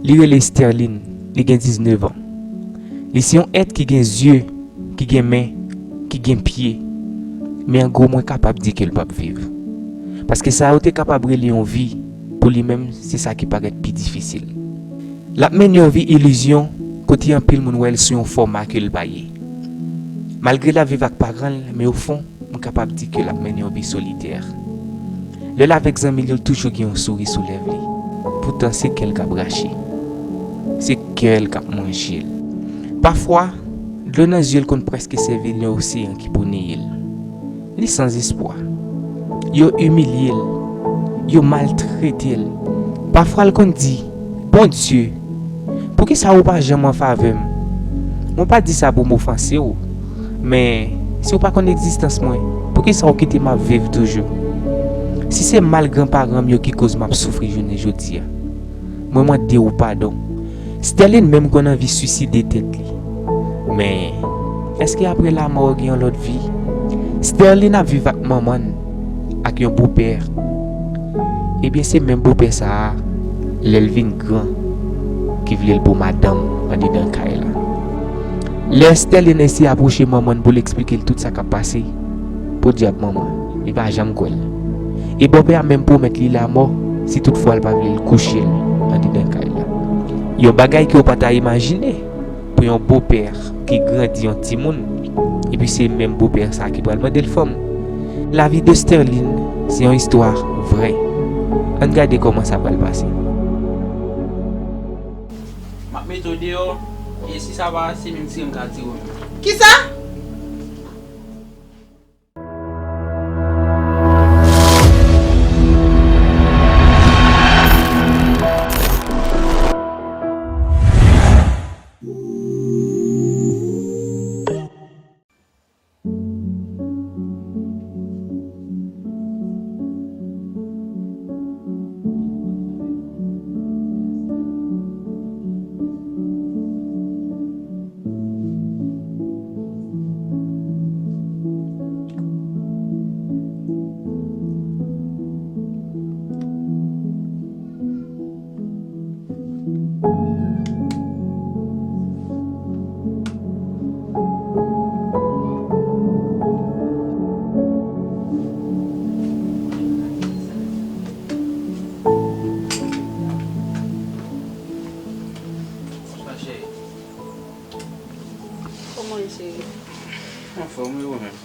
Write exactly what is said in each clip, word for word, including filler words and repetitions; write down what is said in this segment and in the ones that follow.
Li rele Sterline, li gen diznèf an. Li se yon èt ki gen zye, ki gen men, ki gen pye. Men an gwo, mwen kapab di ke l p ap viv. Paske sa yo te kapab rele yon vi, pou li menm, se sa ki parèt pi difisil. L ap mennen yon vi ilizyon, kote anpil moun wè l sou yon fòma ke l pa ye. Malgre l ap viv ak paran l, men ofon, m kapab di ke l ap mennen yon vi solitè. Lè l avèk zanmi l yo, l toujou gen yon souri sou lèv li. Poutan, se kè l k ap rache. Se kè l k ap manje l. Pafwa, dlo nan zye l konn prèske sèvi l yon oseyan ki pou neye l. Li san espwa. Yo imilye l. Yo maltrete l. Pafwa, l konn di, Bondye, poukisa ou pa janm an favè m? Mwen pa di sa pou m ofanse w, men si w pa konn egzistans mwen, poukisa w kite m ap viv toujou? Si se mal granparan m yo ki koz m ap soufri jounen jodi a, mwen mande w padon. Sterline menm konn anvi swiside tèt li. Men, èske apre lanmò gen yon lòt vi? Sterline ap viv ak manman l, ak yon bopè. Ebyen, se menm bopè sa a, lè l vin gran, ki vle l pou madanm andedan kay la. Lè Sterline eseye apwoche manman l pou l eksplike l tout sa k ap pase, podyab manman, li pa janm kwè l. E bòpè a menm pwomèt li lanmò si toutfwa l pa vle l kouche l andedan kay la. Yon bagay ke w pa ta imajine pou yon bopè ki grandi yon timoun, epi se menm bopè sa ki pral mande l fanm. Lavi de Sterline se yon istwa vrè. Ann gade kòman sa pral pase. M ap mete w deyò, e si sa pa ase, menm tire m ka tire w menm. Kisa? Bonswa, cheri. Kòman w ye, cheri? Anfòm, e ou menm?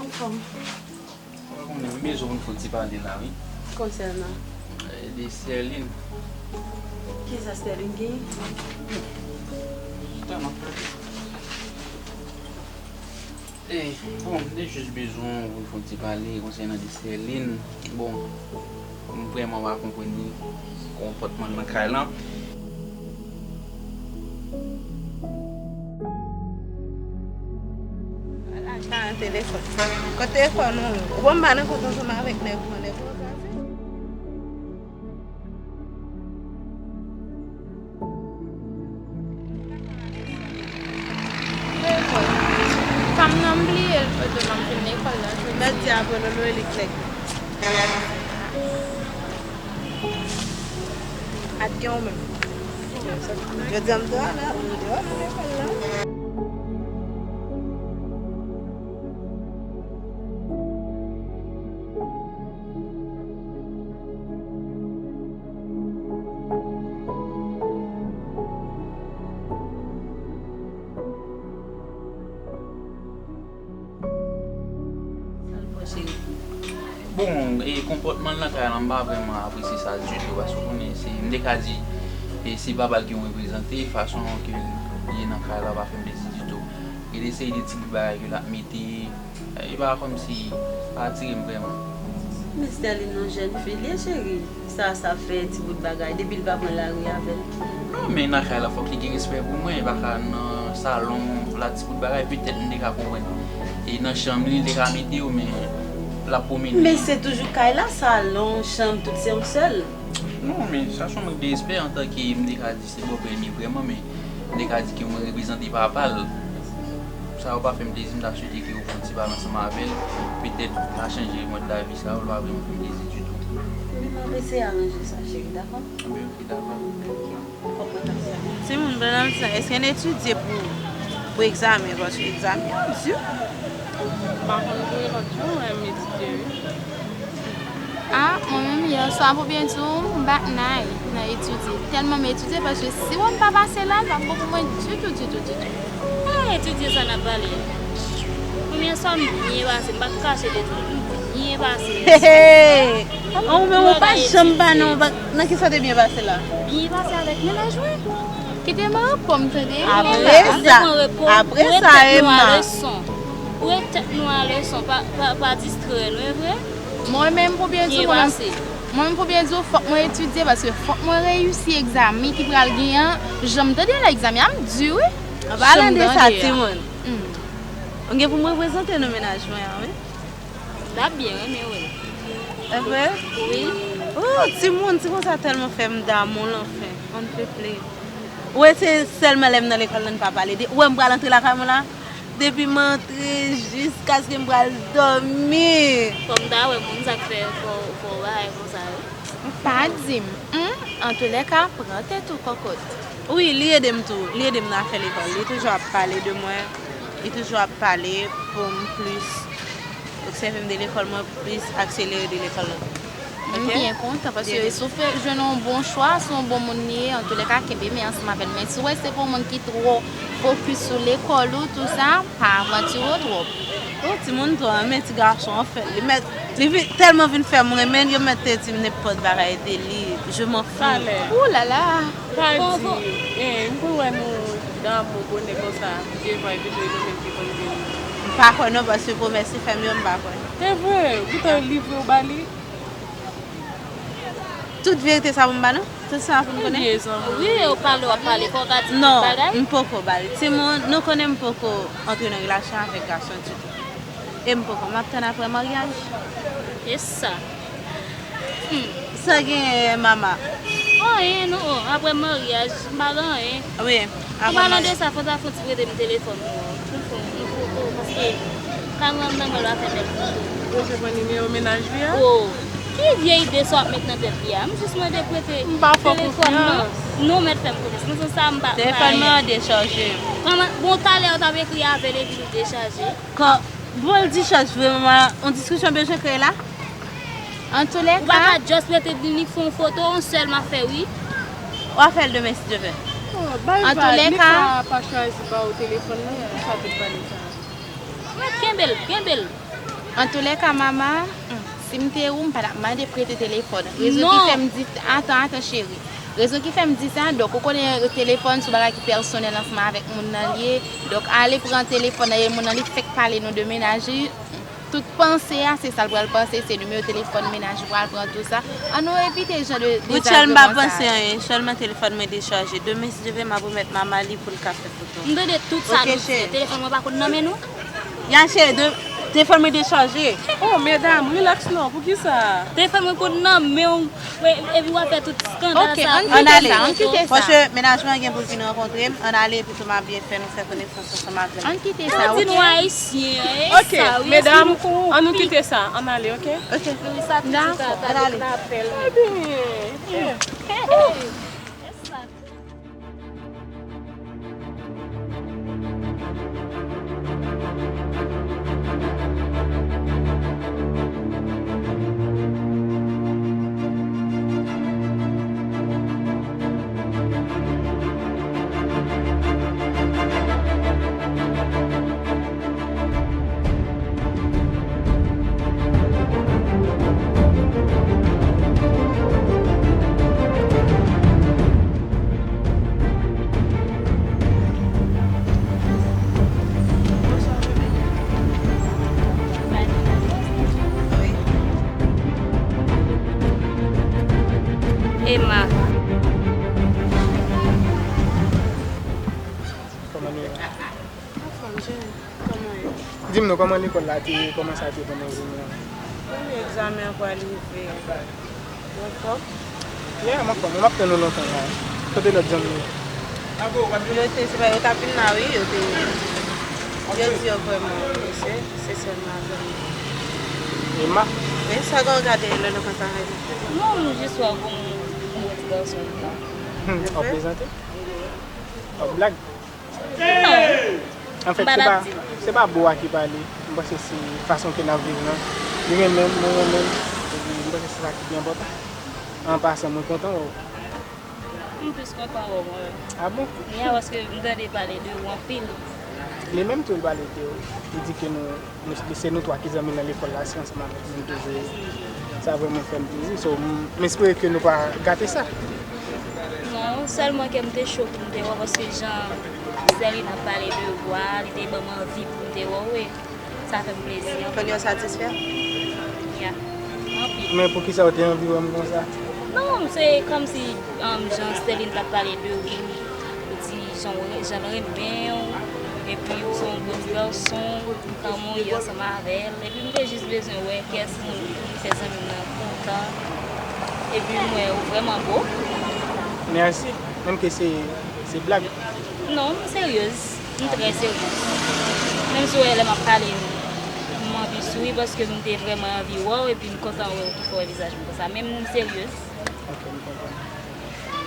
Anfòm. Ou pa konnen, m bezwen nou fè yon ti pale la, wi. Konsènan? Eh, de Sterline. Kisa Sterline genyen? Chita, m ap pale. Eh, bon, m te jis bezwen nou fè yon ti pale konsènan de Sterline. Bon, m vrèman pa konprann konpòtman l nan kay lan. Ala ka nan telefòn. Kot telefòn ou? Ou ban m ba nan kont ansanm avèk nèg ou an, nèg ou an kraze. Telefòn. Fanm nan m bliye l, foto m ap vin lekòl la. Jodi a, apre lolo e li klèk. Ak gen ou menm. Jodi a m te ale, m te ale lekòl la. Sa l fè, cheri? Bon, e konpòtman l nan kay la, m pa vrèman apresye sa ditou, paske w konnen, se, m te ka di, e se papa l ki reprezante, fason ke l ye nan kay la pa fè m plezi ditou. Gen de seri de ti bout bagay ke l ap mete, e pa kòmsi, pa atire m vrèman. Men Sterline yon jèn fi l ye, cheri. Sa, sa fè ti bout bagay, depi l pa pran lari avè l. Non, men nan kay la, fòk li gen respè pou mwen, li pa ka nan salon la ti bout bagay, petèt m te ka konprann. E nan chanm li, li te ka mete yo, men l ap pwomene. Men se toujou kay la, salon, chanm, tout se yon sèl. Non, men sa se yon mank de respè antanke m te ka di se bòpè l ye vrèman, men m te ka di ke mwen reprezante papa l. Sa yo pa fè m plezi, m ta swete ke yo fè yon ti pale ansanm avè l. Petèt, l a chanje mòd lavi sa yo, l pa vrèman fè m plezi ditou. Men m ap eseye aranje sa, cheri, dakò? Ebyen, oke, dakò. Oke. Fòk Nan sans, èske n etidye pou, pou egzamen? Paske egzamen an di. M pa konn pou lòt jou, men m etidye, wi. Ah, mwen menm, yè swa, pou byen di w, m pa t nan etidye. Tèlman m etidye, paske si w pa pase la, l pa t bon pou mwen ditou, ditou, ditou. Ah, etidye sa n ap pale. Premye swa m byen pase, m pa t kache de tou, m byen pase. Hey, hey. An, ou menm ou pa janm pa non, nan ki sa w te byen pase la? Byen pase avèk mennaj mwen. Kite m repo m, tande. Apre sa, apre sa, Emma. Pou ret tèt nou a leson. Pou ret tèt nou a leson, pa, pa, pa distrè nou, e vre? Mwen menm, pou byen di w, mwen menm, pou byen di w, fòk mwen etidye, paske fòk mwen reyisi egzamen ki pral gen an. Jan m tande la, egzamen an di, wi. An palan de sa, timoun. Ou gen pou m reprezante nou mennaj mwen an, wi. M t ap byen renmen wè l. E vre? Wi. Oh, timoun, timoun sa tèlman fè m damou l anfen. On ne peut plus. Ou wè, se sèlman lè m nan lekòl la n pa pale de. Ou wè m pral antre lakay mwen la? Depi m antre jiskaske m pral dòmi. Fò m ta wè moun sa k fè fò, fò w bagay konsa yo. Pa di m, hmm, antoulèka, pran tèt ou kòkòt. Wi, li ede m tou. Li ede m nan afè lekòl. Li toujou ap pale de mwen. Li toujou ap pale pou m plis obsève m de lekòl mwen, plis akselere de lekòl mwen. M byen kontan, paske si w fè jwenn yon bon chwa, se yon bon moun li ye, antoulèka, kenbe men ansanm avè l. Men si w wè se pou yon moun ki twò fokis sou lekòl ou, tou sa, pa avantire w twòp. Oh, timoun twò renmen ti gason an fè. Li mèt, li vin, tèlman vin fè m renmen l, yo mèt te di m nenpòt bagay de li. Je m'en fous. Ou la la. Pa di, eh, m konn wè nou damou bonè konsa, devan epi tou domèn ki konn vini. M pa kwè non, paske pwomès li fè m yo, m pa kwè. E vre, ou te livre w ba li? Tout verite sa pou m ba nou? Tout sa pou m konnen? Wi, ou pale, w ap pale, fò w ka di tout bagay. Non, m poko ba li. Timoun, nou konnen m poko antre nan relasyon avèk gason ditou. E m poko, m ap tann apre maryaj. E sa. Hmm. Sa genyen, mama? Anyen, non, apre maryaj, m pa gen anyen. Wi, apre maryaj. An palan de sa, fò w ta fè yon ti prete m telefòn ou an. Pou, pou, pou, pou, paske kamera m nan men l pa fè bèl foto. Ou te pran nimewo mennaj li a? Oh, ki vye ide sa w ap met nan tèt li a? M jis mande prete telefòn nan. M pa fè w konfyans. Non, mèt fè m konfyans. Nan sans sa, m pa, m pa anyen. Telefòn mwen an dechaje. Kòman, bon, talè ou t ap ekri avè l epi l dechaje. Bon, l dichaj vre, manman, yon diskisyon bezwen kreye la? Antoulèka. Ou pa ka just rete di Nik fè yon foto, yon sèl m ap fè, wi. W a fè l demen, si Dye vle. Antoulèka. Nik pa, pa chwazi ba ou telefòn nan, pou sa tout pale sa. Mèt kenbe l, kenbe l. Antoulèka, mama, si m te ou, m pa t ap mande prete telefòn. Rezon ki fè m di, atann, atann, cheri. Rezon ki fè m di sa, donk, ou konnen telefòn se yon bagay ki pèsonèl ansanm avèk moun nan li ye. Donk, ale pran telefòn nan, e moun nan li fèk pale nou de mennaj li. Tout panse a, se sa l pral panse, se nimewo telefòn mennaj ou pral pran, tou sa. Ann nou evite jan de dezagreman sa. Rutshelle, m pa panse anyen, sèlman telefòn mwen dechaje. Demen, si Dye vle, m ap remèt mama li pou l ka fè foto. M tande tout sa nou di. Telefòn mwen pa konn nan men nou? Ya, cheri, de, telefòn mwen dechaje. Oh, medam, rilaks non, poukisa? Telefòn mwen konn nan men w, epi w ap fè tout skandal sa. Ok, ann kite sa, ann kite sa. Paske mennaj mwen gen pou l vin rankontre m, ann ale, epi tou m ap byen fè nou fè konesans ansanm avè l. Ann kite sa, ok? Di nou ayisyen, e sa, wi, medam, ann nou kite sa, ann ale, ok? Ok. Dakò, ann ale. Ebyen, Emma. Kòman nou ye? Anfòm, Jenny. Kòman w ye? Di m non, kòman lekòl la te ye? Kòman sa te pandan jounen an? Wi, egzamen an pral rive. Ou anfòm? Yeah, m anfòm. M ap tann ou lontan la. Kote lòt zanmi yo? Yo te, se pa yo t ap vin la, wi. Yo te, yo di yo vrèman prese. Se sèlman zanmi. Emma? Men sa gen w gade lè nou konn sa fè. Non, m jis wè w kòm yon bon ti gason. Hmm, w ap plezante? Ap blag? Non. Anfèt, se pa, se pa bo a ki pale. M panse se fason ke n ap viv lan. Li renmen m, mwen renmen l. Epi m panse se sa ki pi enpòtan. An pasan, mwen kontan wè w. M plis kontan wè w, mwen. Ah bon? Ya, paske m tande pale de ou anpil. Li menm tou, li pale de ou. Li di ke nou, nou, se nou twa ki zanmi nan lekòl la, se ansanm avèk nou nou te jwe. Sa vrèman fè m plezi. So, m, m espere ke nou pa gate sa. Non, sèlman ke m te cho pou m te wè w, paske jan Sterline ap pale de ou a, li te ban m anvi pou m te wè w, wi. Sa fè m plezi anpil. Fè l yon satisfè? Ya. Anpil. Men poukisa w te anvi wè m konsa? Non, se kòmsi, um, jan Sterline t ap pale de ou, li di jan w re-, jan l renmen w, epi ou se yon bon ti gason, kòman w ye ansanm avè l, epi m te jis bezwen wè kiyès moun pou m fè zanmi m nan kontan, epi m wè ou vrèman bo. Mèsi, menm ke se, se blag. Non, m seryez. M trè seryez. Menm si w wè lè m ap pale, m anvi souri paske m te vrèman anvi wè w epi m kontan wè w ki fè w wè vizaj mwen konsa. Men m seryez. Ok, m konprann.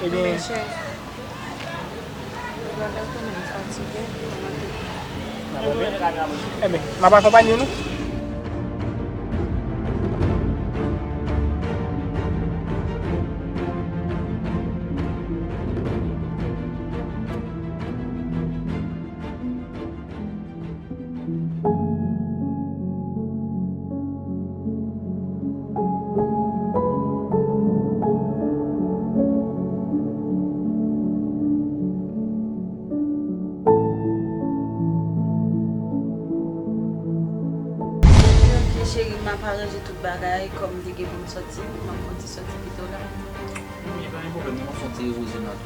Ebyen, men chè, m pral retounen, m fatige, m anvi. Ebyen, m ap akonpanye nou. Ok, cheri, m ap aranje tout bagay, kòm m te gen pou m sòti, m ap fè yon ti sòti pito la. Ebyen, pa gen pwoblèm, mwen fè yon ti repoze nan.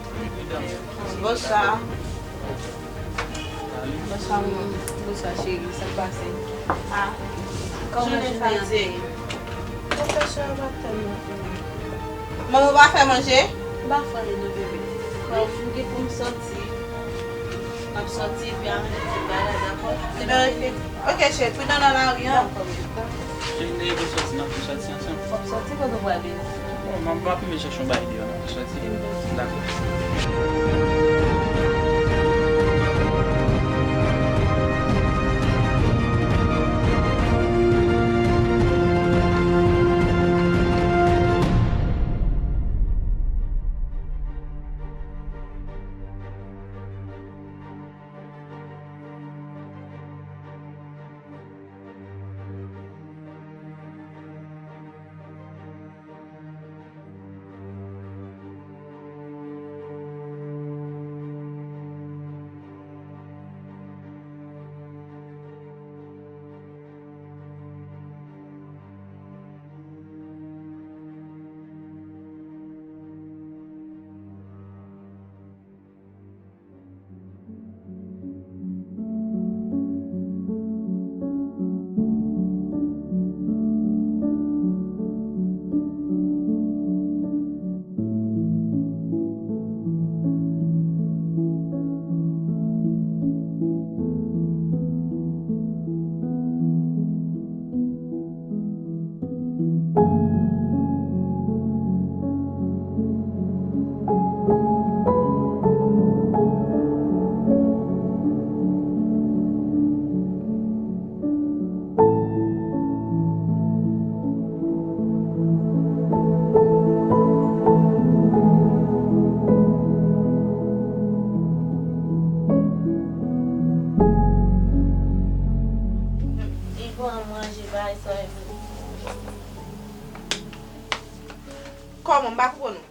Bonswa. Bonswa, manman. Bonswa, cheri. Sa k pase? Ah, kòman jounen an te ye? Pwofesè a pa tèlman fini. Manman pa fè manje? M pa fè anyen non, bebe. Kòm m gen pou m sòti, m ap sòti, epi aranje tout bagay, dakò? Ebyen, ok. Ok, cheri, pridan nan lari an. Dakò, bebe. Cheri, m te gen pou sòti, n ap tou sòti ansanm. W ap sòti kote w prale? Bon, m ap, m ap rive chèche yon bagay deyò, n ap tou sòti. Dakò. Li pran manje, bay sa. Kòman, m pa konprann ou?